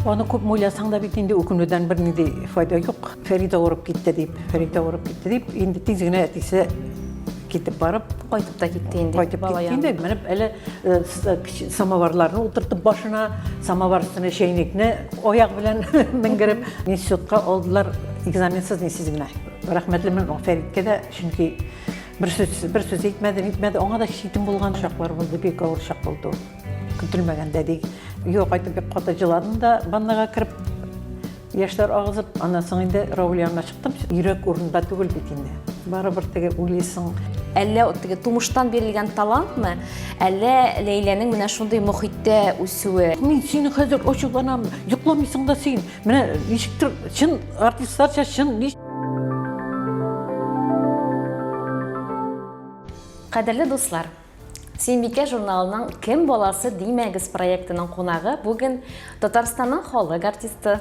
Аны күп уйласаң да бит инде үкенүдән бернинди файда юк. Фәрит авырып китте дип, Фәрит авырып китте дип, инде тиз генә әтисе китеп барып, кайтып та китте инде. Кайтып китте инде. Менеп әле э, э, самоварларны утыртып башына, самовар өстенә чәйнекне аяк белән менгереп, институтка алдылар экзаменсыз нисез генә. Рәхмәтлемен Фәриткә дә, чөнки бер сүз бер сүз әйтмәде, нитмәде. Аңа да читен булган чаклар булды, бик авыр чак булды ул. Көтелмәгәндә ди. Юк, кайтып бик каты җыладым да, ваннага кереп, яшьләр агызып, аннан соң инде Рауль янына чыктым. Йөрәк урында түгел бит инде. Барыбер теге уйлыйсың. Әллә теге тумыштан бирелгән талантмы, әллә Ләйләнең менә шундый мохиттә үсүе? Мин сине хәзер ачуланам, йокламыйсың да син. Менә ничектер чын артистларча чын Кадерле дуслар, Сөембикә журналының Кем баласы димәгез проектының кунагы бүген Татарстанның халык артисты,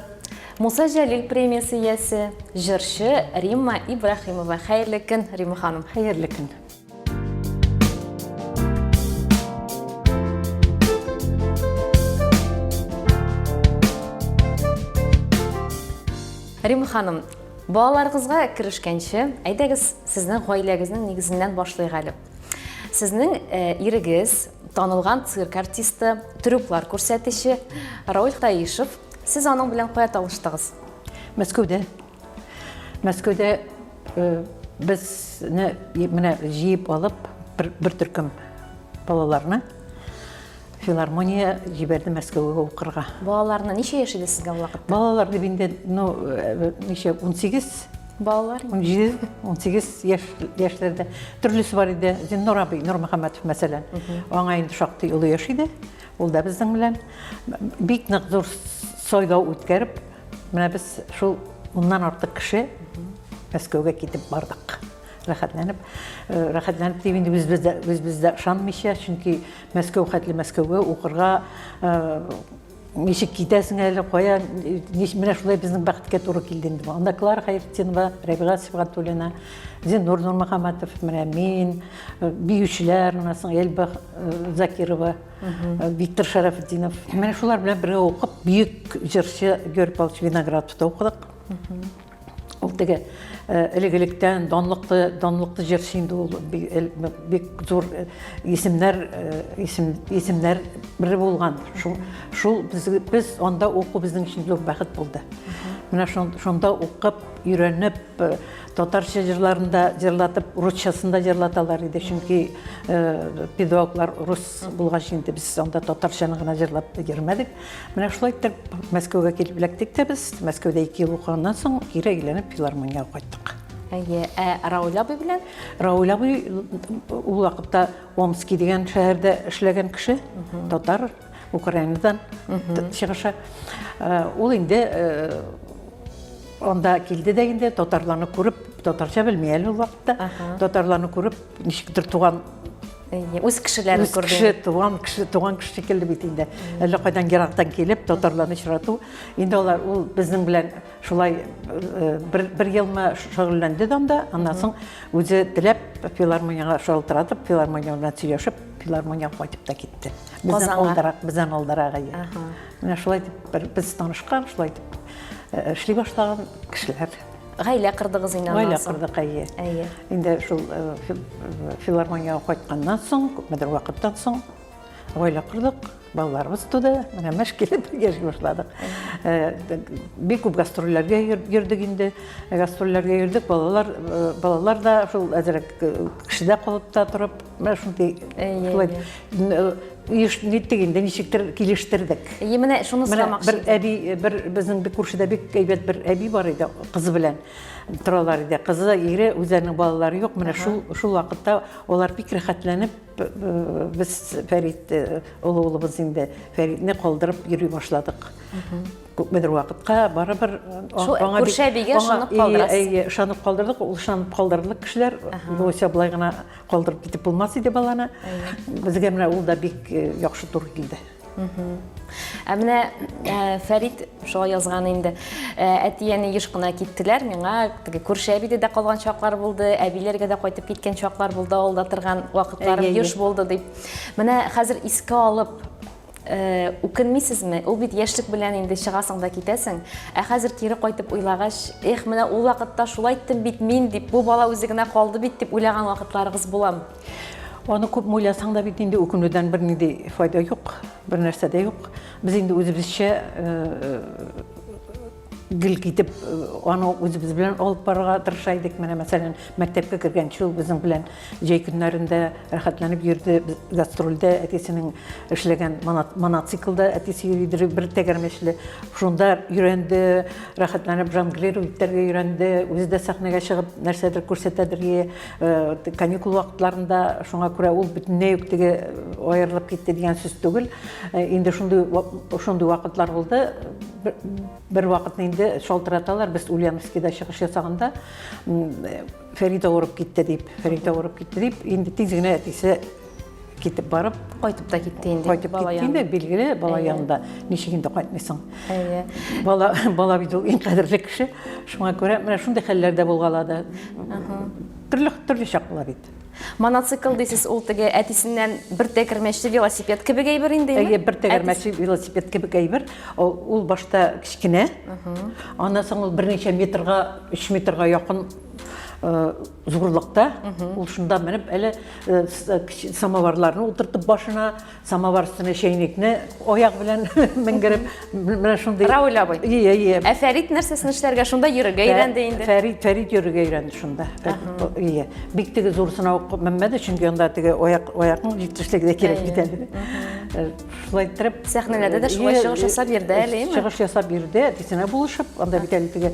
Муса Җәлил премиясе иясе, җырчы Римма Ибраһимова. Хәерле көн, Римма ханым. Хәерле көн. Римма ханым, балаларыгызга керешкәнче, әйдәгез, сезнең гаиләгезнең нигезеннән башлыйк әле. Сезнең э, ирегез, танылган цирк артисты, трюклар күрсәтүче Рауль Таишев. Сез аның белән кая таныштыгыз? Мәскәүдә. Мәскәүдә э, безне менә җыеп алып бер, бер төркем балаларны филармония җибәрде Мәскәүгә укырга. Балаларны ничә яшь иде сезгә ул вакытта? Балалар дип инде, ну, э, ничә, 18 Балалар. 17, 18 яшь, яшьләрдә. Төрлесе бар иде. Зиннур абый, Нурмөхәммәтов мәсәлән. Аңа инде шактый олы яшь иде. Ул да безнең белән бик нык зур сайлау үткәреп, менә без шул уннан артык кеше Мәскәүгә китеп бардык. Рәхәтләнеп, э, рәхәтләнеп дип инде үзебез дә үзебез дә ышанмыйча, чөнки Мәскәү хәтле Мәскәүгә укырга э, ничек китәсең әле, кая, менә шулай безнең бәхеткә туры килде инде. Анда Клара Хәйретдинова, Рәбига Сибгатуллина, Зиннур Нурмөхәммәтов, менә мин, э, биючеләр, менә соң Эльба э, Закирова, э, Виктор Шәрәфетдинов. Менә шулар белән бергә укып, бөек җырчы Георгий Павлович Виноградовта укыдык. Ул теге э, элек-электән данлыклы, данлыклы җырчы инде ул бик зур э, исемнәр, э, исем, исемнәр бере булган. Шул, шул без, без анда уку безнең өчен зур бәхет булды. Менә шунда укып, өйрәнеп, татарча җырларын да җырлатып, русчасын да җырлаталар иде. Чөнки педагоглар рус булгач инде без анда татарчаны гына җырлап йөрмәдек. Менә шулай итеп Мәскәүгә килеп эләктек тә без. Мәскәүдә ике ел укыганнан соң кире әйләнеп филармониягә кайттык. Әйе, ә Рауль абый белән? Рауль абый ул вакытта Омски дигән шәһәрдә эшләгән кеше, татар, Украинадан чыгышы. Э, ул инде э, анда килде дә инде татарларны күреп, татарча белми әле ул вакытта. Татарларны күреп, ничектер туган Үз кешеләрен күрде. Үз кеше, туган кеше, туган кеше шикелле бит инде. Әллә кайдан ерактан килеп, татарларны очрату. Инде алар ул безнең белән шулай э, бер, бер елмы шөгыльләнде дә анда. Аннан соң үзе теләп филармониягә шалтыратып, филармония белән сөйләшеп, филармониягә кайтып та китте. Бездән алдарак, бездән алдарак әйе. Менә шулай итеп бер без танышкан, шулай итеп э, эшли башлаган кешеләр. Гаилә кырдыгыз инде аннан соң. Гаилә кырдык, әйе. Әйе. Инде шул э, филармониягә кайтканнан соң, күпмедер вакыттан соң гаилә кордык, балаларыбыз туды, менә мәш килеп яши башладык. Э, бик күп гастрольләргә йөрдек инде. Гастрольләргә йөрдек, балалар э, балалар да шул әзрәк кешедә калып та торып, менә шундый шулай Еш ниттек инде, ничектер килештердек. Әйе, менә шуны сорамакчы. Бер әби, бер безнең бик күршедә бик әйбәт бер әби бар иде, кызы белән торалар иде. Кызы, ире, үзләренең балалары юк. Менә шул шул вакытта алар бик рәхәтләнеп э, без Фәрит э, олы улыбыз инде Фәритне калдырып йөри башладык. Күпмедер вакытка барыбер э, шул күрше әбигә ышанып калдырасыз. Әйе, ышанып калдырдык. Ул ышанып калдырырлык кешеләр. Югыйсә болай гына Калдырып китеп булмас иде баланы. Безгә менә ул да бик э, яхшы туры килде. Ә менә э, Фәрит шулай язган инде. Э, әти-әни еш кына киттеләр. Миңа теге күрше әбидә дә калган чаклар булды, әбиләргә дә кайтып киткән чаклар булды, авылда торган вакытларым еш булды дип. Менә хәзер искә алып. Үкенмисезме? Ул бит яшьлек белән инде чыгасың да китәсең. Ә хәзер кире кайтып уйлагач, эх, менә ул вакытта шулай иттем бит мин дип, бу бала үзе генә калды бит дип уйлаган вакытларыгыз буламы? Аны күпме уйласаң да бит инде үкенүдән бернинди файда юк, бер нәрсә дә юк. Без инде үзебезчә гел китеп аны үзебез белән алып барырга тырыша идек. Менә мәсәлән, мәктәпкә кергәнче ул безнең белән җәй көннәрендә рәхәтләнеп йөрде. Без гастрольдә әтисенең эшләгән моноциклда әтисе йөри бер тәгәрмәчле. Шунда өйрәнде, рәхәтләнеп жонглировать итәргә өйрәнде. Үзе дә сәхнәгә чыгып нәрсәдер күрсәтәдер. Каникул вакытларында шуңа күрә ул бөтенләй үк теге аерылып китте дигән сүз түгел. Инде шундый шундый вакытлар булды. Бер вакытны инде шалтыраталар, без Ульяновскида чыгыш ясаганда, Фәрит авырып китте дип, Фәрит авырып китте дип, инде тиз генә әтисе китеп барып кайтып та китте инде. Кайтып китте инде, билгеле, бала янында. Ничек инде кайтмыйсың? Әйе. Бала, бала бит ул иң кадерле кеше. Шуңа күрә менә шундый хәлләр дә булгалады. Төрле төрле чак була бит. Моноцикл дисез, ул теге әтисеннән бер тәгәрмәчле велосипед кебек әйбер инде, Әйе, бер тәгәрмәчле велосипед кебек әйбер. Ул башта кечкенә, аннан соң ул берничә метрга, 3 метрга якын э, зурлыкта. Ул шунда менеп әле э, э, самоварларны утыртып башына, самовар өстенә чәйнекне аяк белән менгереп, менә шундый. Рауль абый. Ие, ие. Ә Фәрит нәрсәсен эшләргә шунда йөрергә өйрәнде инде? Фәрит, Фәрит йөрергә өйрәнде шунда. Ие. Бик теге зурысына ук менмәде, чөнки анда теге аяк аякның җитешлеге дә кирәк бит әле. Шулай иттереп сәхнәләрдә дә шулай чыгыш ясап йөрде әле, әйеме? Чыгыш ясап йөрде, әтисенә булышып, анда бит әле теге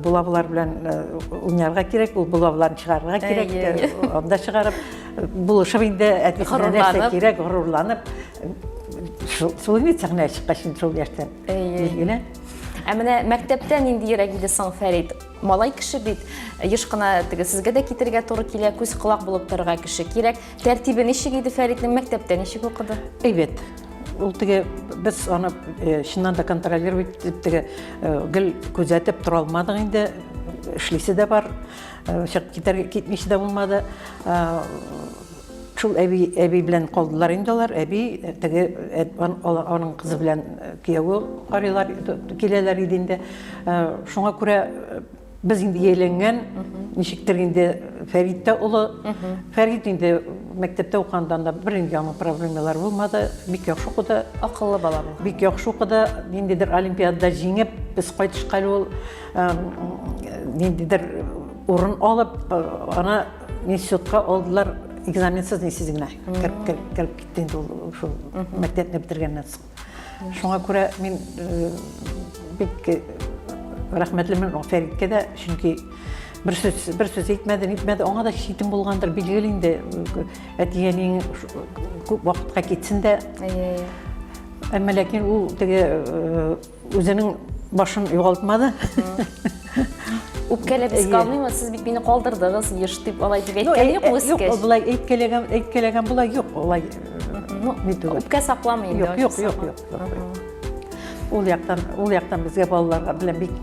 булавлар белән уйнарга кирәк, ул булавларны чыгарырга кирәк, анда чыгарып булышып инде әтисенә нәрсә кирәк, горурланып шул инде сәхнәгә чыккач инде шул яшьтән. Билгеле. Ә менә мәктәптә ниндиерәк иде соң Фәрит? Малай кеше бит, еш кына теге сезгә дә китергә туры килә, күз колак булып торырга кеше кирәк. Тәртибе ничек иде Фәритнең, мәктәптә ничек укыды? Әйбәт. Ул теге без аны э, чыннан да контролировать итеп теге э, гел күзәтеп тора алмадык инде. Эшлисе дә бар, э, чыгып китәргә китмичә дә булмады. Шул әби әби белән калдылар инде алар. Әби теге аның кызы белән кияве карыйлар, киләләр иде инде. Шуңа күрә Без инде ияләнгән, ничектер инде Фәрит тә олы. Фәрит инде мәктәптә укыганда анда бер инде аның проблемалар булмады. Бик яхшы укыды. Акыллы бала булган. Бик яхшы укыды. Ниндидер олимпиадада җиңеп, без кайтышка әле ул ниндидер урын алып, аны институтка алдылар экзаменсыз нисез генә. Кереп, кереп китте инде ул шул мәктәпне бетергәннән соң. Шуңа күрә мин э, бик э, рәхмәтлемен Фәриткә дә, чөнки бер сүз бер сүз әйтмәде, нитмәде. Аңа да читен булгандыр, билгеле инде. Әти-әниең күп вакытка китсен дә. Әйе, әйе. Әмма ләкин ул теге э, Үзенең башын югалтмады. Үпкәләп искә алмыймы? Сез бит мине калдырдыгыз еш дип алай дип әйткән юк үскәч. Юк, болай әйткәләгән, әйткәләгән болай юк, алай. Ну, ни түгел. Үпкә сакламый инде. Юк, юк, юк, юк. Ул яктан, ул яктан безгә балаларга белән бик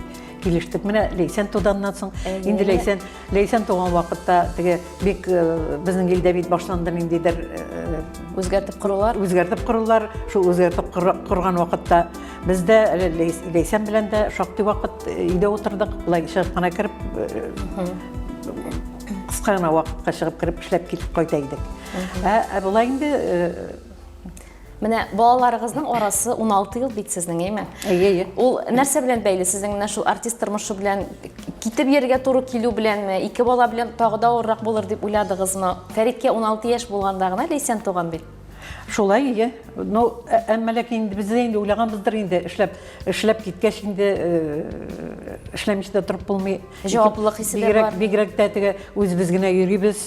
килештек. Менә Ләйсән туданнан соң, инде Ләйсән, Ләйсән туган вакытта теге бик э, безнең илдә бит башланды ниндидер э, үзгәртеп корулар. Үзгәртеп корулар, шул үзгәртеп корган вакытта без дә Ләйсән белән дә шактый вакыт э, өйдә утырдык. Болай чыгып кына кереп кыска гына вакытка чыгып кереп эшләп килеп кайта идек. Ә болай инде Менә балаларыгызның арасы 16 ел бит сезнең, әйме? Әйе, әйе. Ул нәрсә белән бәйле? Сезнең менә шул артист тормышы белән китеп йөрергә туры килү беләнме? Ике бала белән тагы да авыррак булыр дип уйладыгызмы? Фәриткә 16 яшь булганда гына Ләйсән туган бит. Шулай, әйе. Ну, әмма ләкин инде без дә инде уйлаганбыздыр инде, эшләп, эшләп киткәч инде эшләмичә дә торып булмый. Җаваплылык хисе дә бар. Бигрәк тә теге үзебез генә йөрибез,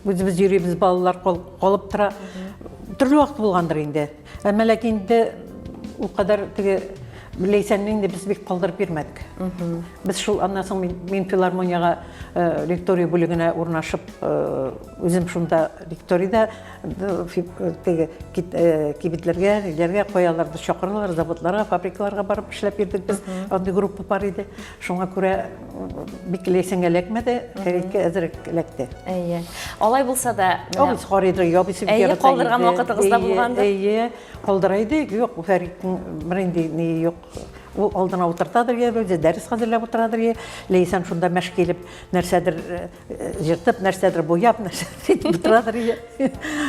үзебез йөрибез, балалар калып тора. Төрле вакыт булгандыр инде. Әмма ләкин инде ул кадәр теге Ләйсәнне инде без бик калдырып йөрмәдек. Без шул аннан соң мин, мин филармониягә э, лектория бүлегенә урнашып, э, үзем шунда лекториядә э, э, теге э, кибетләргә, ниләргә, каяларда чакыралар, заводларга, фабрикаларга барып эшләп йөрдек без. Андый группа бар иде. Шуңа күрә бик Ләйсәнгә эләкмәде, Фәриткә әзрәк эләкте. Әйе. Алай булса да, менә Абыйсы карыйдыр, абыйсы бик ярата. Әйе, калдырган вакытыгыз да булгандыр. Әйе, калдыра иде. Юк, Фәритнең бернинди ние юк. Ул алдына утыртадыр, я үзе дәрес хәзерләп утырадыр, я Ләйсән шунда мәш килеп нәрсәдер җыртып, нәрсәдер буяп, нәрсәдер итеп утырадыр.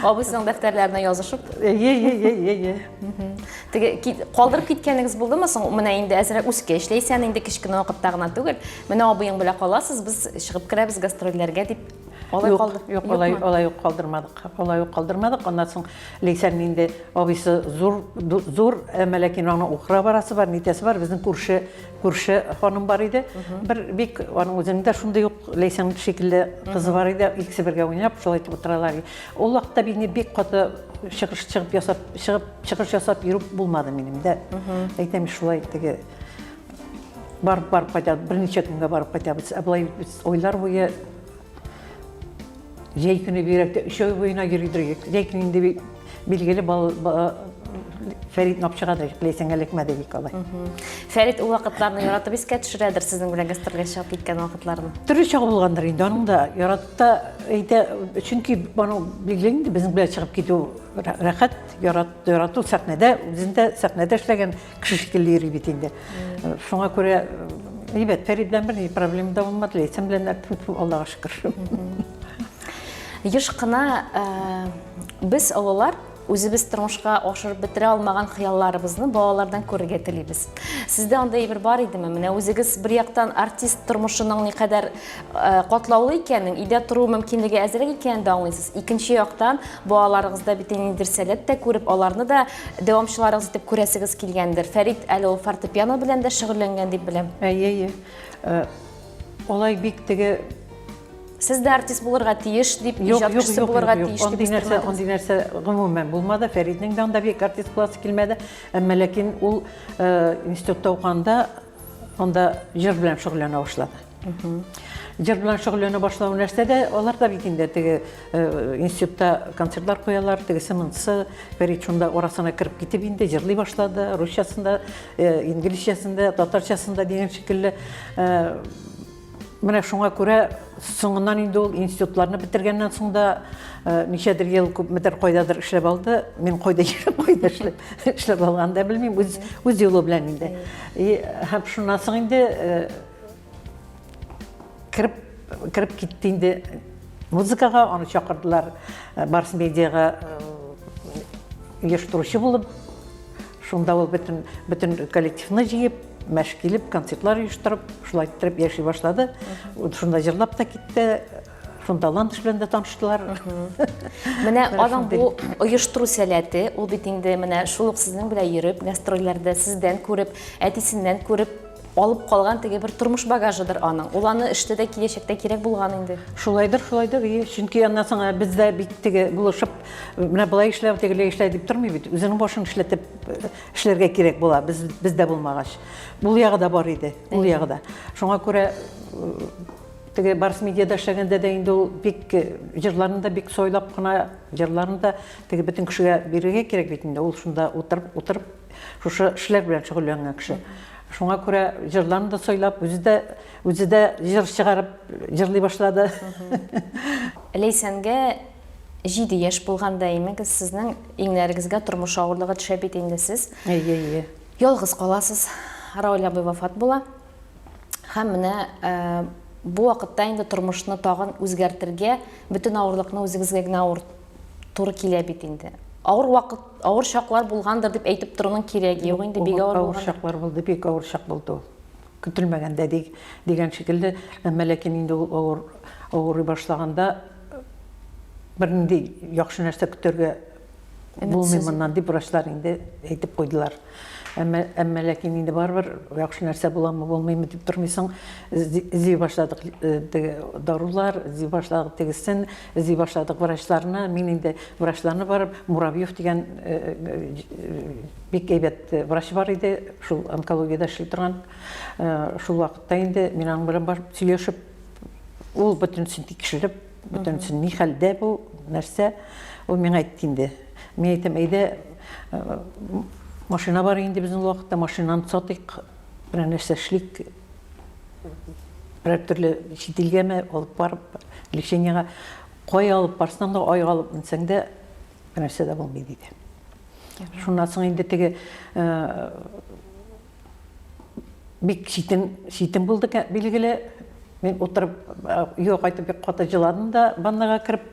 Абыйсының дәфтәрләренә язышып. Әйе, әйе, әйе, әйе. Теге калдырып киткәнегез булдымы соң? Менә инде әзрәк үскәч, Ләйсән инде кечкенә вакытта гына түгел. Менә абыең белән каласыз, без чыгып керәбез гастрольләргә дип. Алай юк, калды. Юк, алай, алай ук калдырмадык. Алай ук калдырмадык. Аннан соң Ләйсән инде абыйсы зур, зур, әмма ләкин аның укырга барасы бар, нитәсе бар. Безнең күрше, күрше ханым бар иде. Бер бик аның үзенең дә шундый ук Ләйсән шикелле кызы бар иде. Икесе бергә уйнап, шулай итеп утыралар. Ул вакытта бик бик каты чыгыш чыгып ясап, чыгып чыгыш ясап йөрү булмады минем дә. Әйтәм, шулай теге барып барып кайта, берничә көнгә барып кайтабыз. Ә болай без айлар буе җәй көне бигрәк тә өч ай буена йөридер идек. Җәй көне инде билгеле бал, Фәрит Напчыга да Ләйсәнгә эләкмәде бик алай. Фәрит ул вакытларны яратып искә төшерәдер сезнең белән гастрольгә чыгып киткән вакытларны. Төрле чагы булгандыр инде аның да яратып та әйтә, чөнки аның билгеле инде безнең белән чыгып китү рәхәт, ярат, ярату сәхнәдә, үзен дә сәхнәдә эшләгән кеше шикелле йөри бит инде. Шуңа күрә әйбәт, Фәрит белән берни проблема да булмады, Ләйсән белән дә, Аллага шөкер. Еш кына без олылар үзебез тормышка ашырып бетерә алмаган хыялларыбызны балалардан күрергә телибез. Сездә андый әйбер бар идеме? Менә үзегез бер яктан артист тормышының никадәр э, катлаулы икәнен, өйдә тору мөмкинлеге әзрәк икәнен дә аңлыйсыз. Икенче яктан балаларыгызда бит ниндидер сәләт тә күреп, аларны да дәвамчыларыгыз итеп күрәсегез килгәндер. Фәрит әле ул фортепиано белән дә шөгыльләнгән дип беләм. Әйе, әйе. Э, алай бик теге Сез дә артист булырга тиеш дип, иҗат кешесе булырга тиеш дип андый нәрсә, андый нәрсә гомумән булмады. Фәриднең дә анда бик артист буласы килмәде. Әмма ләкин ул э, институтта укыганда анда җыр белән шөгыльләнә башлады. Җыр белән шөгыльләнә башлау нәрсә дә, алар да бит инде теге э, институтта концертлар куялар, тегесе монысы. Фәрид шунда арасына кереп китеп инде җырлый башлады, русчасында, э, инглизчәсендә, татарчасында дигән шикелле. Менә шуңа күрә соңыннан инде ул институтларны бетергәннән соң да э, ничәдер ел күпмедер кайдадыр эшләп алды. Мин кайда йөреп, кайда эшләп, эшләп алганын да белмим, үз, үз юлы белән инде. И, һәм шуннан соң инде э, кереп, кереп китте инде музыкага, аны чакырдылар э, Барс медиага оештыручы булып. Шунда ул бөтен, бөтен коллективны җыеп, мәш килеп, концертлар оештырып, шулай иттереп яши башлады. Шунда җырлап та китте, шунда Ландыш белән дә таныштылар. Менә аның бу оештыру сәләте, ул бит инде менә шул ук сезнең белән йөреп, гастрольләрдә сездән күреп, әтисеннән күреп алып калган теге бер тормыш багажыдыр аның. Ул аны эштә дә киләчәктә кирәк булган инде. Шулайдыр, шулайдыр. Чөнки аннан соң без дә бит теге булышып, менә болай эшлә, тегеләй эшлә дип тормый бит. Үзенең башын эшләтеп эшләргә кирәк була, без бездә булмагач. Ул ягы да бар иде, ул ягы да. Шуңа күрә теге Барс медиада эшләгәндә дә инде ул бик җырларын да бик сайлап кына, җырларын да теге бөтен кешегә бирергә кирәк бит инде. Ул шунда утырып, утырып шушы эшләр белән шөгыльләнгән кеше. Шуңа күрә җырларын да сайлап, үзе дә үзе дә җыр чыгарып җырлый башлады. Ләйсәнгә 7 яшь булганда имегез сезнең иңнәрегезгә тормыш авырлыгы төшә бит инде сез. Әйе, әйе. Ялгыз каласыз. Рауль абый вафат була. Һәм менә э, бу вакытта инде тормышны тагын үзгәртергә, бөтен авырлыкны үзегезгә генә авыр туры килә бит инде. Авыр вакыт, авыр чаклар булгандыр дип әйтеп торуның кирәге юк инде, бик авыр Авыр чаклар булды, бик авыр чак булды ул. Көтелмәгәндә дигән шикелле, әмма ләкин инде ул авыр авырый башлаганда бернинди яхшы нәрсә көтәргә. Булмый моннан дип врачлар инде әйтеп куйдылар. Әмма, әмма ләкин инде барыбер яхшы нәрсә буламы, булмыймы дип тормыйсың. Эзли башладык э, теге дарулар, эзли башладык тегесен, эзли башладык врачларны. Мин инде врачларны барып, Муравьев дигән э, э, бик әйбәт врач бар иде, шул онкологиядә эшли торган. Шул вакытта инде мин аның белән барып сөйләшеп, ул бөтенесен тикшереп, Бөтенесен ни хәлдә бу, нәрсә? Ул миңа әйтте инде. Мин әйтәм, әйдә, э, машина бар инде безнең ул вакытта, машинаны сатыйк, берәр нәрсә эшлик. Берәр төрле чит илгәме алып барып, лечениега. Кая алып барсаң да, айга алып менсәң дә, бер нәрсә дә булмый, диде. Шуннан соң инде теге э, Бик читен, читен булды, билгеле. Мин утырып, өйгә кайтып бик каты җыладым да, ваннага кереп,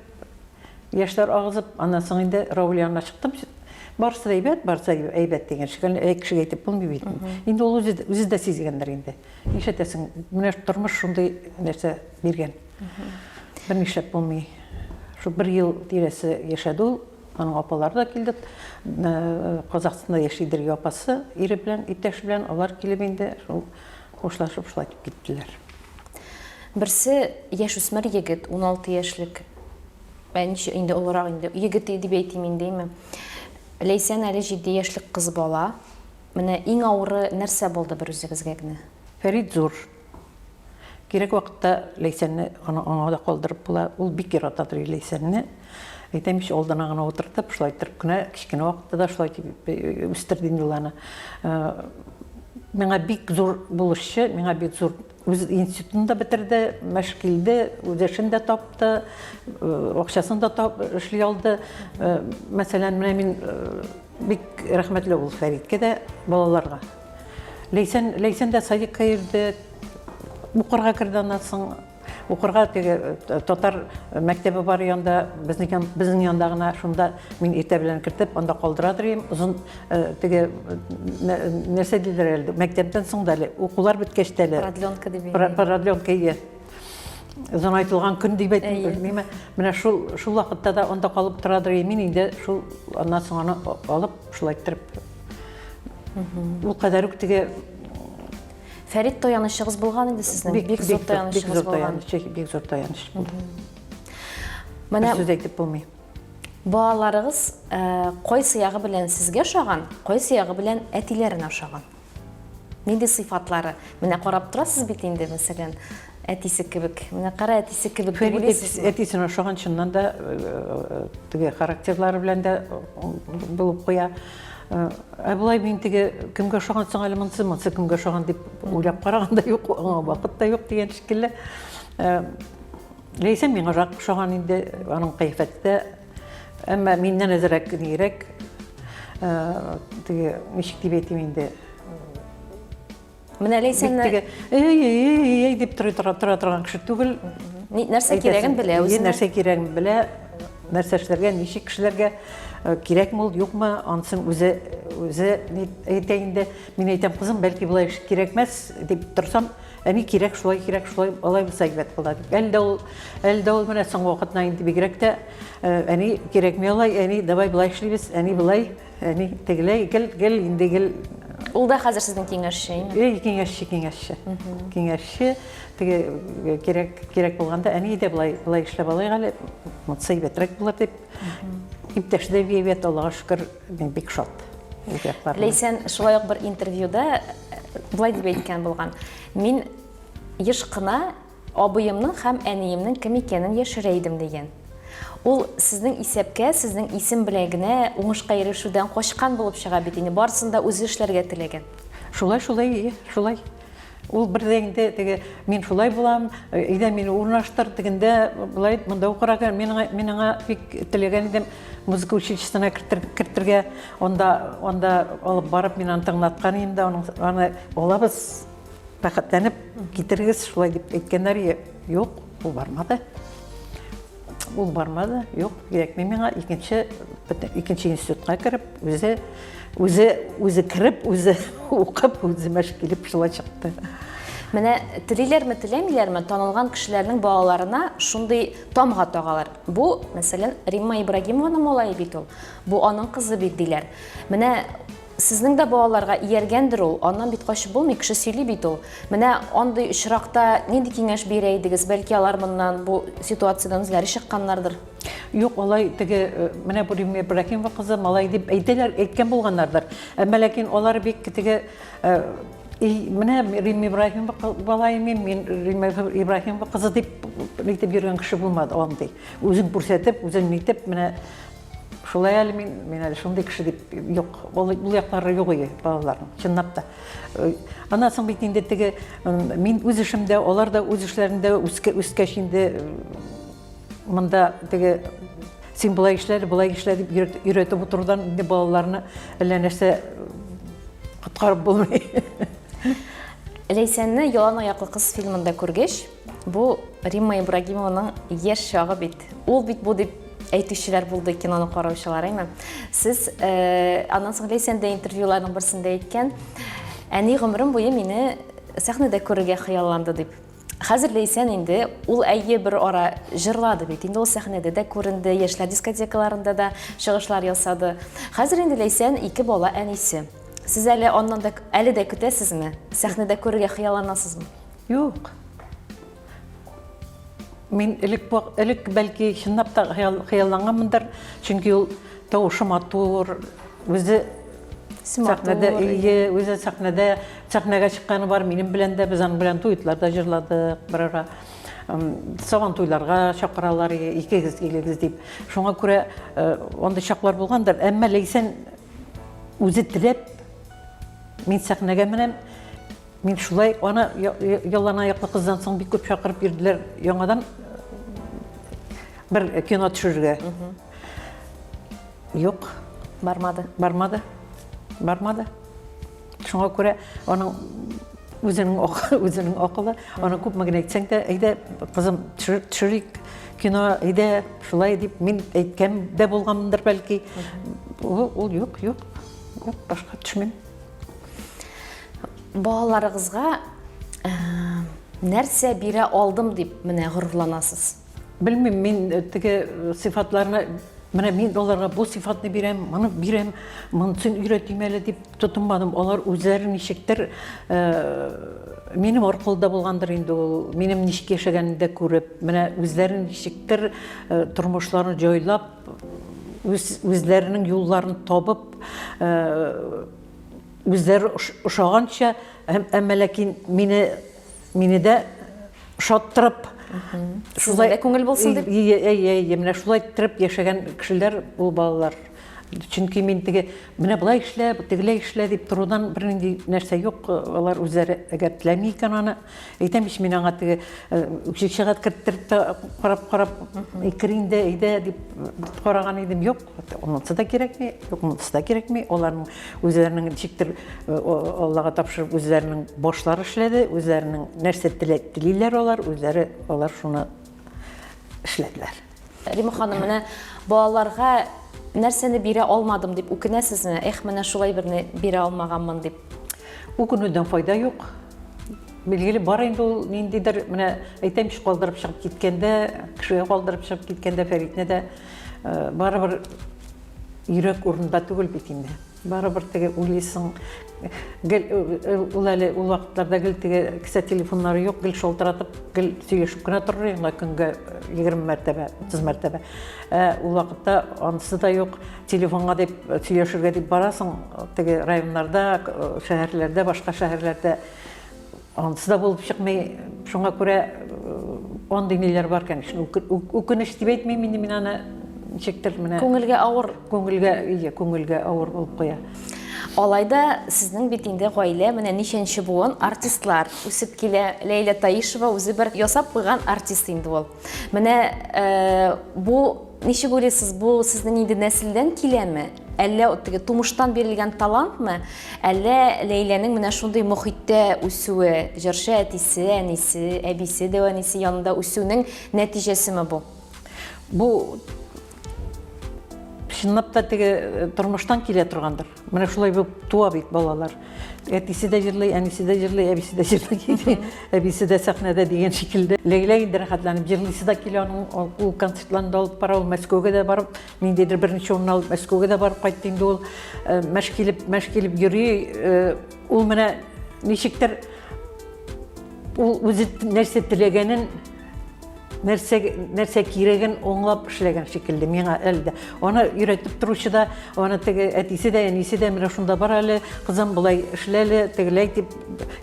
яшьләр агызып, аннан соң инде Рауль янына чыктым. Барысы да әйбәт, барысы да әйбәт дигән шикелле, әй, кешегә әйтеп булмый бит. Инде ул үзе, үзе дә сизгәндер инде. Нишләтәсең, менә тормыш шундый нәрсә биргән. Бер нишләп булмый. Шул бер ел тирәсе яшәде ул. Аның апалары да килде. Казахстанда яшидер апасы ире белән, иптәше белән. Алар килеп инде шул хушлашып шулай итеп киттеләр. Берсе яшүсмер егет, 16 яшьлек. Ә ничә инде олырак инде, егет дип әйтим инде, әйме. Ләйсән әле 7 яшьлек кыз бала. Менә иң авыры нәрсә булды бер үзегезгә генә? Фәрит зур. Кирәк вакытта Ләйсәнне аны аңа да калдырып була. Ул бик яратадыр Ләйсәнне. Әйтәм ич, алдына гына утыртып, шулай иттереп кенә, кечкенә вакытта да шулай итеп э, үстерде инде ул аны. Э, миңа бик зур булышчы, миңа бик зур үз институтын да бетерде, мәш килде, үз эшен дә тапты, э, акчасын да тап, эшли алды. Мәсәлән, менә мин бик рәхмәтле ул Фәриткә дә, балаларга. Ләйсән, Ләйсән дә садикка йөрде, укырга керде аннан соң. Укырга теге э, татар мәктәбе бар янда, безнең безнең янда гына шунда мин иртә белән кертеп, анда калдыра торыйм. Озын э, теге нәрсә диләр әле, мәктәптән соң да әле, укулар беткәч тә әле. Продленка дип. Продленка ие. Озынайтылган көн дип әйтим, белмим. Менә шул шул вакытта да анда калып торадыр мин инде шул аннан соң аны алып шулай иттереп Ул кадәр үк теге Фәрит таянычыгыз булган инде сезнең. Бик, бик зур таянычыгыз булган. Бик зур таяныч булды. Менә сүз әйтеп булмый. Балаларыгыз э, кайсы ягы белән сезгә ошаган, кайсы ягы белән әтиләренә ошаган? Нинди сыйфатлары? Менә карап торасыз бит инде, мәсәлән, әтисе кебек. Менә кара әтисе кебек дип уйлыйсызмы? Әтисенә ошаган чыннан да э, э, теге характерлары белән дә булып куя. Э, ә болай мин теге кемгә ошаган соң әле монысы, монысы кемгә ошаган дип уйлап караган да юк, аңа вакыт та юк дигән шикелле. Ләйсән миңа ошаган инде, аның кыяфәте дә. Әмма миннән әзрәк нирәк, теге ничек дип әйтим инде. Менә Ләйсәнне теге эй-эй-эй дип тора тора торган кеше түгел. Нәрсә кирәген белә үзенә. Нәрсә кирәген белә, нәрсә эшләргә, ничек эшләргә, кирәкме ул, юкмы, анысын үзе үзе әйтә инде. Мин әйтәм, кызым, бәлки болай эш кирәкмәс дип торсам, әни кирәк, шулай кирәк, шулай алай булса әйбәт була дип. Әле дә ул, әле дә ул менә соңгы вакытна инде бигрәк тә, әни кирәкми алай, әни давай болай эшлибез, әни болай. Әни тегеләй гел гел инде гел. Ул да хәзер сезнең киңәшче, әйме? Эй, киңәшче, киңәшче. Киңәшче. Теге э, кирәк кирәк булганда әни дә болай болай эшләп алыйк әле, монысы әйбәтрәк булыр дип. Иптәш дә әйбәт, Аллага шөкер, мин бик шат. Ләйсән шулай ук бер интервьюда э, болай дип әйткән булган. Мин еш кына Абыемның һәм әниемнең кем икәнен яшерә идем, дигән. Ул сезнең исәпкә, сезнең исем белән генә уңышка ирешүдән качкан булып чыга бит инде, барысын да үзе эшләргә теләгән. Шулай, шулай, ие, шулай. Ул бер дә инде теге мин шулай булам, өйдә мине урнаштыр, тегендә болай монда укырга кер. Мин аңа, мин аңа бик теләгән идем музыка училищесына кертер, кертергә. Анда, анда алып барып мин аны тыңлаткан идем дә, аның, аны алабыз. Рәхәтләнеп китерегез, шулай дип әйткәннәр. Юк, ул бармады. Ул бармады, юк, кирәкми миңа. Икенче, икенче институтка кереп, үзе, үзе, үзе кереп, үзе укып, үзе мәш килеп шулай чыкты. Менә телиләрме, теләмиләрме, танылган кешеләрнең балаларына шундый тамга тагалар. Бу, мәсәлән, Римма Ибрагимованың малае бит ул. Бу аның кызы бит диләр. Менә сезнең дә балаларга ияргәндер ул, аннан бит качып булмый, кеше сөйли бит ул. Менә андый очракта нинди киңәш бирә идегез? Бәлки алар моннан бу ситуациядән үзләре чыкканнардыр? Юк, алай теге э, менә бу Римма Ибрагимова кызы малай дип әйтәләр, әйткән булганнардыр. Әмма ләкин алар бик теге э, И, менә Римма Ибраһимова балайы мин, мин Римма Ибраһимова кызы дип әйтеп йөргән кеше булмады андый. Үзен күрсәтеп, үзен нитеп, менә шулай әле мин, мин әле шундый кеше дип юк. Ул, ул яклары юк иде балаларның, чынлап та. Э, аннан соң бит инде теге мин үз эшемдә, алар да үз эшләрендә үскәч инде монда теге син болай эшлә, болай эшлә дип өйрәтеп утырудан инде балаларны әллә нәрсә коткарып булмый. Ләйсәнне Ялан аяклы кыз фильмында күргәч, бу Римма Ибрагимованың яшь чагы бит. Ул бит бу дип әйтүчеләр булды киноны караучылар, әйме? Сез э, аннан соң Ләйсән дә интервьюларның берсендә әйткән, әни гомерем буе мине сәхнәдә күрергә хыялланды дип. Хәзер Ләйсән инде, ул әйе бер ара җырлады бит, инде ул сәхнәдә дә күренде, яшьләр дискотекаларында да чыгышлар ясады. Хәзер инде Ләйсән ике бала әнисе. Сез әле аннан да әле дә көтәсезме? Сәхнәдә күрергә хыялланасызмы? Юк. Мин элек элек бәлки чынлап та хыялланганмындыр, чөнки ул тавышы матур, үзе Сәхнәдә, әйе, үзе сәхнәдә, сәхнәгә чыкканы бар, минем белән дә, без аның белән дуэтлар да җырладык бер ара. Сабан туйларга чакыралар, икегез килегез дип. Шуңа күрә э, андый чаклар булгандыр. Әмма Ләйсән үзе теләп, мин сәхнәгә менәм, мин шулай аны ялан аяклы кыздан соң бик күп чакырып йөрделәр яңадан бер кино төшерергә. Юк. Бармады. Бармады. Бармады. Шуңа күрә аның үзенең үзенең акылы, аны күпме генә әйтсәң дә, әйдә, кызым, төшерик кино, әйдә, шулай дип мин әйткән дә булганмындыр бәлки. Ул юк, юк. Юк, башка төшмим. Балаларыгызга э, нәрсә бирә алдым дип менә горурланасыз? Белмим, мин э, теге э, сыйфатларны, менә мин аларга бу сыйфатны бирәм, моны бирәм, монысын өйрәтим әле дип тотынмадым. Алар үзләре ничектер, э, минем аркылы да булгандыр инде ул, минем ничек яшәгәнне дә күреп, менә үзләре ничектер тормышларын җайлап, үз, үзләренең юлларын табып, үзләре ошаганча, әмма ләкин мине Мине дә шаттырып, шулай дә күңел булсын дип. Әйе, әйе, әйе, менә шулай иттереп яшәгән кешеләр ул балалар. Чөнки мин теге менә болай эшлә, тегеләй эшлә дип торудан бернинди нәрсә юк. Алар үзләре әгәр теләми икән аны, әйтәм ич мин аңа теге училищега керттереп тә карап-карап, кер инде, әйдә дип караган идем. Юк, Монысы да кирәкми, юк, монысы да кирәкми. Аларның үзләренең ничектер э, Аллага тапшырып үзләренең башлары эшләде, үзләренең нәрсә телиләр алар, үзләре алар шуны эшләделәр. Рима ханым, менә балаларга нәрсәне бирә алмадым дип үкенәсезме? Эх, менә шулай берне бирә алмаганмын дип. Үкенүдән файда юк. Билгеле, бар инде ул ниндидер, менә әйтәм ич, калдырып чыгып киткәндә, кешегә калдырып чыгып киткәндә Фәритне дә э, барыбер йөрәк урында түгел бит инде. Барыбер теге уйлыйсың, гел э, э, ул әле ул вакытларда гел теге кесә телефоннары юк, гел шалтыратып, гел сөйләшеп кенә торыр идең көнгә 20 мәртәбә, 30 мәртәбә. Ә ул вакытта анысы да юк. Телефонга дип сөйләшергә дип барасың, теге районнарда, шәһәрләрдә, башка шәһәрләрдә Анысы да булып чыкмый. Шуңа күрә андый ниләр бар, конечно. Үкенеч дип әйтмим инде мин аны ничектер менә. Күңелгә авыр. Күңелгә, ие, күңелгә авыр булып куя. Алай да сезнең бит инде гаилә менә ничәнче буын артистлар үсеп килә. Ләйлә Таишева үзе бер ясап куйган артист инде ул. Менә бу Ничек уйлыйсыз, бу сезнең инде нәселдән киләме? Әллә теге тумыштан бирелгән талантмы? Әллә Ләйләнең менә шундый мохиттә үсүе, җырчы әтисе, әнисе, әбисе, дәү әнисе янында үсүнең нәтиҗәсеме бу? Бу чынлап та теге э, тормыштан килә торгандыр. Менә шулай булып туа бит балалар. Әтисе дә җырлый, әнисе дә җырлый, әбисе дә җырлый. Әбисе дә сәхнәдә дигән шикелле. Ләйлә инде рәхәтләнеп җырлыйсы да килә аның. Ул концертларны да алып бара, ул Мәскәүгә дә барып, ниндидер берничә урын алып Мәскәүгә дә барып кайтты инде ул. Э, мәш килеп, мәш килеп йөри. Э, ул менә ничектер ул үзе нәрсә теләгәнен нәрсә нәрсә кирәген аңлап эшләгән шикелле миңа әле дә. Аны өйрәтеп торучы да, аны теге әтисе дә, әнисе дә менә шунда бар әле, кызым болай эшлә әле, тегеләй дип.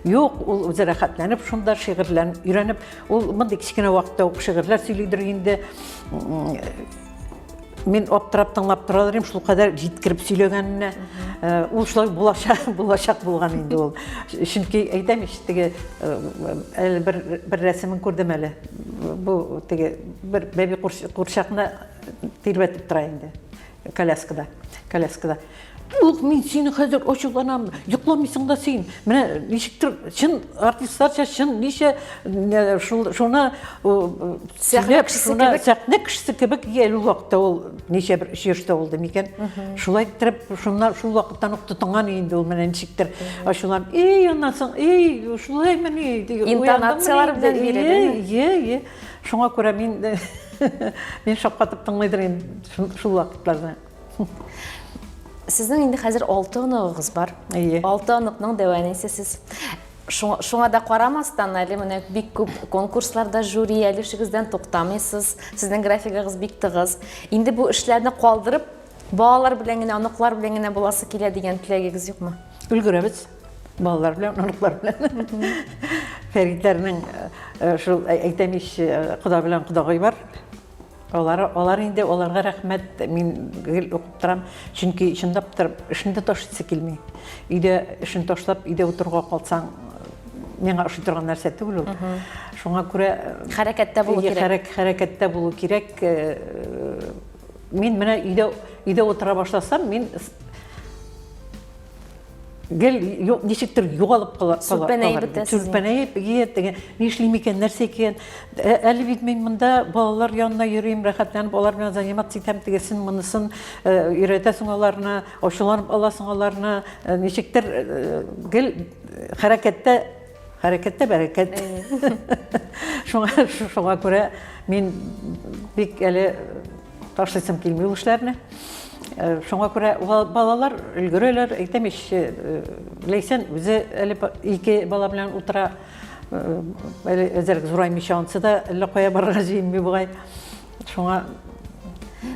Юк, ул үзе рәхәтләнеп шунда шигырьләрен өйрәнеп, ул мондый кечкенә вакытта ук шигырьләр сөйлидер инде. Мин аптырап тыңлап тора идем, шул кадәр җиткереп сөйләгәненә. Э, ул шулай булачак, булачак булган инде ул. Чөнки әйтәм ич, теге э, әле бер бер рәсемен күрдем әле. Бу теге бер бәби курчакны тирбәтеп тора инде коляскада. Коляскада. Юк, мин сине хәзер ачуланам, йокламыйсың да син. Менә ничектер чын артистларча чын ничә шул шуны сәхнә кешесе кебек, сәхнә кешесе кебек әле ул вакытта ул ничә бер өч яшьтә булды микән. Шулай иттереп шуннан шул вакыттан ук тотынган инде ул менә ничектер ачуланып, эй, аннан соң, эй, шулаймыни? Интонацияләр белән бирә. Е, е. Шуңа күрә мин мин шаккатып тыңлыйдыр инде шул вакытларда. Сезнең инде хәзер алты оныгыгыз бар. Әйе. Алты оныкның дәү әнисе сез. Шуңа да карамастан, әле менә бик күп конкурсларда жюри, әле эшегездән туктамыйсыз. Сезнең графигыгыз бик тыгыз. Инде бу эшләрне калдырып, балалар белән генә, оныклар белән генә буласы килә дигән теләгегез юкмы? Өлгерәбез. Балалар белән, оныклар белән. Фәритләрнең э, шул әйтәм ич, э, кода белән кодагый бар. Алар, алар инде, аларга рәхмәт, мин гел укып торам, чөнки чынлап торып эшне дә ташлыйсы килми. Өйдә эшен ташлап, өйдә утырырга калсаң, миңа ошый торган нәрсә түгел ул. Шуңа күрә хәрәкәттә булу кирәк. Хәрәкәттә булу кирәк. Мин менә өйдә өйдә утыра башласам, мин гел ничектер югалып кала. Сүрпәнәеп бетәсез. Сүрпәнәеп, ие, теге, нишлим икән, нәрсә икән. Ә, әле бит мин монда балалар янына йөрим, рәхәтләнеп алар белән заниматься итәм, тегесен, монысын э, өйрәтәсең аларны, ачуланып аласың аларны, э, ничектер э, гел хәрәкәттә хәрәкәттә бәрәкәт. Шуңа шуңа күрә мин бик әле Ташлыйсым килми ул эшләрне. Э, шуңа күрә балалар өлгерәләр. Әйтәм ич, э, Ләйсән үзе әле ике бала белән утыра. Э, әле әзерәк зураймыйча ансы да әллә кая барырга җыенмый бугай. Шуңа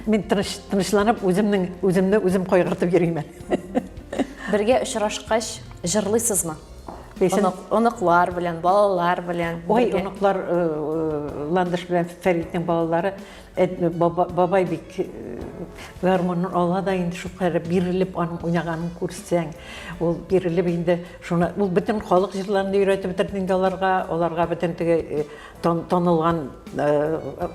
мин тыныч, тынычланып үземнең үземне үзем кайгыртып йөрим әле. Бергә очрашкач җырлыйсызмы? Ләйсән... Оныклар белән, балалар белән. Ой, оныклар, Ландыш белән Фәритнең балалары Бабай бик гармунын ала да инде шулкадәр бирелеп аның уйнаганын күрсәң, ул бирелеп инде шуны, ул бөтен халык җырларын да өйрәтеп бетерде инде аларга, аларга бөтен теге танылган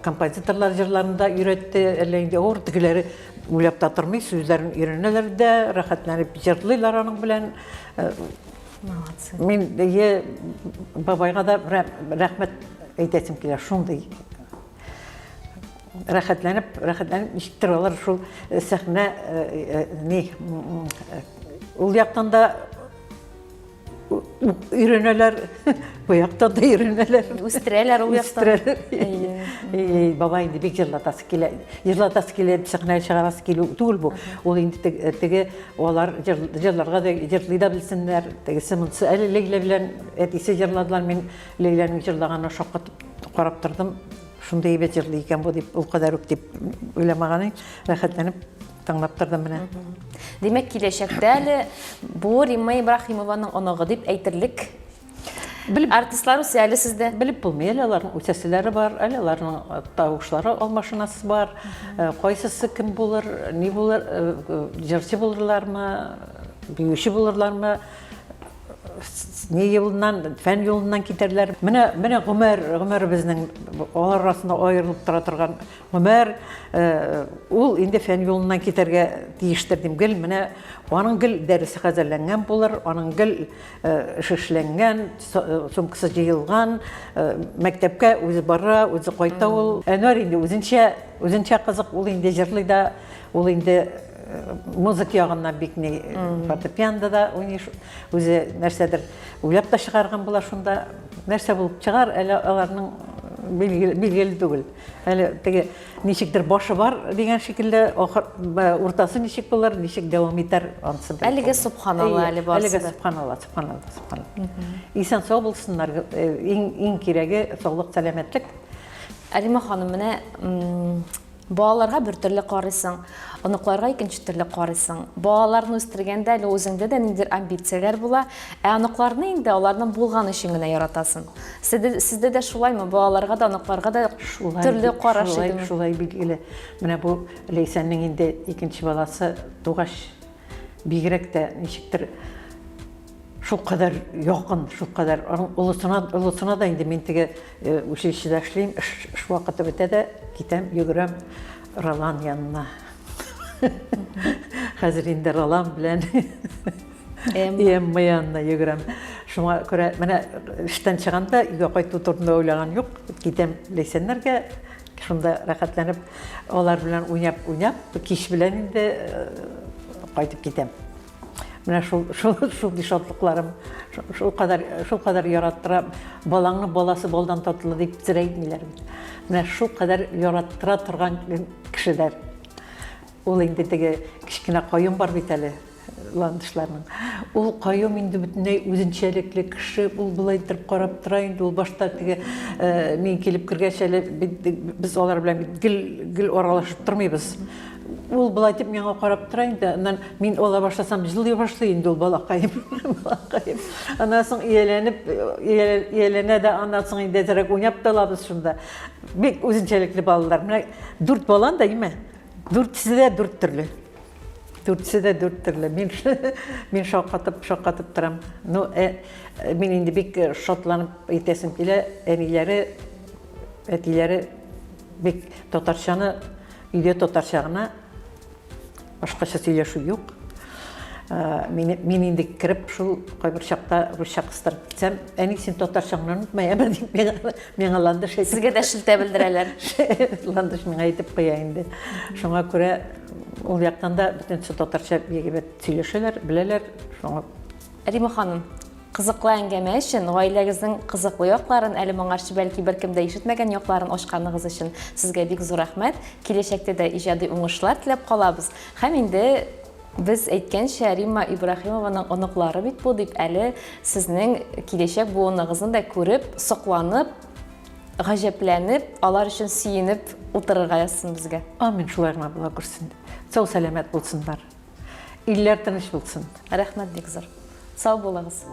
композиторлар җырларын да өйрәтте, әллә инде авыр тегеләре уйлап та тормый, сүзләрен өйрәнәләр дә, рәхәтләнеп җырлыйлар аның белән. Молодцы. Мин бабайга да рәхмәт әйтәсем килә, шундый Рәхәтләнеп, рәхәтләнеп ничектер алар шул э, сәхнә э, э, ни ул яктан да өйрәнәләр, бу яктан да өйрәнәләр. Үстерәләр ул яктан. Үстерәләр. Бабай инде бик җырлатасы килә. Җырлатасы килә, сәхнәгә чыгарасы килү түгел бу. Ул инде теге алар җырларга да җырлый да белсеннәр. Тегесе монысы әле Ләйлә белән әтисе җырладылар. Мин Ләйләнең җырлаганына шаккатып карап тордым. Шундый әйбәт җырлый икән бу дип, ул кадәр үк дип уйламаган идем. Рәхәтләнеп тыңлап тордым менә. Димәк, киләчәктә әле бу Римма Ибраһимованың оныгы дип әйтерлек Белеп, артистлар үсә әле сездә. Белеп булмый, әле аларның үсәселәре бар, әле аларның э, тавышлары алмашынасы бар. Э, кайсысы кем булыр, ни булыр, э, җырчы булырлармы, биюче булырлармы? ни юлыннан, фән юлыннан китәрләр. Менә, менә Гомәр, Гомәр безнең алар арасында аерылып тора торган Гомәр, э, ул инде фән юлыннан китәргә тиештер дим. Гел менә аның гел дәресе хәзерләнгән булыр, аның гел э, эше эшләнгән, э, сумкасы җыелган, мәктәпкә үзе бара, үзе кайта ул. Әнвәр инде үзенчә, үзенчә кызык, ул инде җырлый да, ул инде музыка ягыннан бик ни фортепиано да уйный, үзе нәрсәдер уйлап та чыгарган була шунда. Нәрсә булып чыгар, әле аларның билгеле, билгеле түгел. Әле теге ничектер башы бар дигән шикелле, ахыр уртасы ничек булыр, ничек дәвам итәр, анысы белеп Әлеге субханалла әле барысы Әлеге субханалла, субханалла, субханалла. Исән сау булсыннар, э, иң иң кирәге саулык, сәламәтлек. Әлимә ханым, менә Балаларга бер төрле карыйсың, оныкларга икенче төрле карыйсың. Балаларны үстергәндә әле үзеңдә дә ниндидер амбицияләр була, ә оныкларны инде аларның булган өчен генә яратасың. Сездә, сездә дә шулаймы? Балаларга да, оныкларга да шулай, төрле караш шулай, идеме? Шулай билгеле. Менә бу Ләйсәннең инде икенче баласы тугач, бигрәк тә ничектер шулкадәр якын, шулкадәр аның олысына, олысына да инде мин теге э, училищеда эшлим, эш, эш вакыты бетә дә китәм, йөгерәм Ролан янына. Хәзер инде Ролан белән Эмма янына йөгерәм. Шуңа күрә менә эштән чыгам да өйгә кайту турында уйлаган юк. Китәм Ләйсәннәргә, шунда рәхәтләнеп алар белән уйнап-уйнап, кич белән инде э, кайтып китәм. Менә шул, шул, шундый шатлыкларым, шул кадәр, шул кадәр яраттыра. Балаңның баласы балдан татлы дип сер әйтмиләр бит. Менә шул кадәр яраттыра торган кешеләр. Ул инде теге кечкенә каюм бар бит әле ландышларның. Ул каюм инде бөтенләй үзенчәлекле кеше, ул болай итеп карап тора инде, ул башта теге э, мин килеп кергәч әле без алар белән бит гел гел аралашып тормыйбыз. Ул болай дип миңа карап тора инде. Аннан мин ала башласам, җылый башлый инде ул балакаем. Балакаем. Аннан соң ияләнеп, ияләнә дә, аннан соң инде әзрәк уйнап та алабыз шунда. Бик үзенчәлекле балалар. Менә дүрт балан да, име? Дүртесе дә дүрт төрле. Дүртесе дә дүрт төрле. Мин мин шаккатып, шаккатып торам. Ну, э, мин инде бик шатланып әйтәсем килә, әниләре, әтиләре бик татарчаны Өйдә татарча гына, башкача сөйләшү юк. Э, мин, мин инде кереп шул кайбер чакта русча кыстырып китсәм, әни син татарчаңны онытма, яме дип миңа, миңа ландыш әйтеп. Сезгә дә шелтә белдерәләр. Ландыш миңа әйтеп куя инде. Шуңа күрә ул яктан да бөтенесе татарча бик әйбәт сөйләшәләр, беләләр. Шуңа Рима ханым, кызыклы әңгәмә өчен, гаиләгезнең кызыклы якларын, әле моңарчы бәлки беркем дә ишетмәгән якларын ачканыгыз өчен сезгә бик зур рәхмәт. Киләчәктә дә иҗади уңышлар теләп калабыз. Һәм инде без әйткәнчә, Римма Ибраһимованың оныклары бит бу дип әле сезнең киләчәк буыныгызны да күреп, сокланып, гаҗәпләнеп, алар өчен сөенеп утырырга язсын безгә. Амин, шулай гына була күрсен. Сау-сәламәт булсыннар. Илләр тыныч булсын. Рәхмәт бик зур. Сау булыгыз.